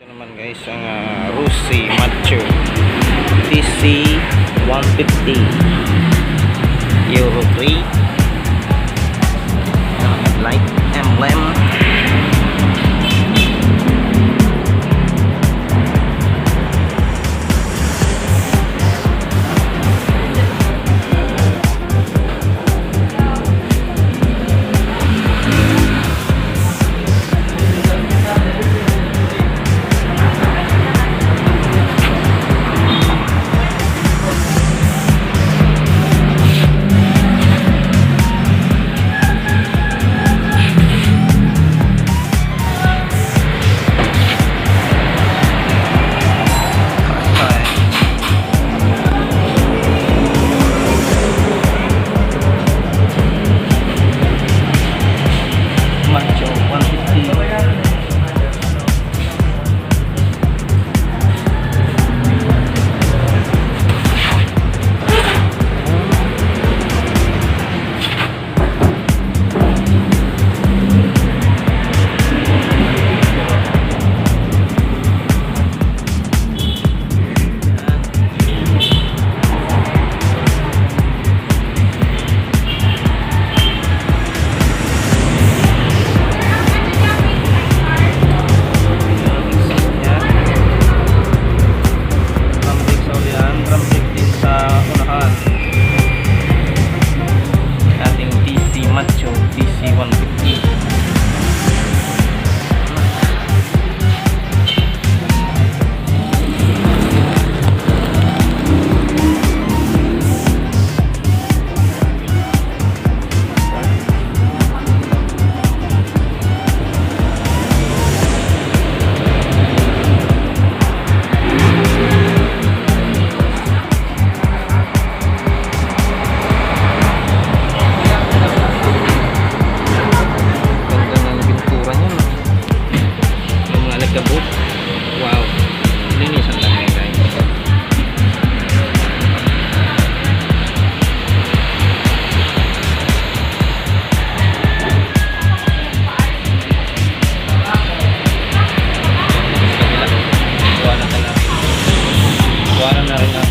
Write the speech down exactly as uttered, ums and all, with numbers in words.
Naman guys, ang, ah, Rossi Macho T C one fifty Euro three. Light emblem. Macho one fifty. Drum brake sa ulihan, drum brake din sa unahan. Ating T C Macho, T C one fifty. Ganda ng pintura niya, no? Yung mga alikabok. Wow. Linisan lang yan, guys. Kuha na tayo. Kuha na na rin ang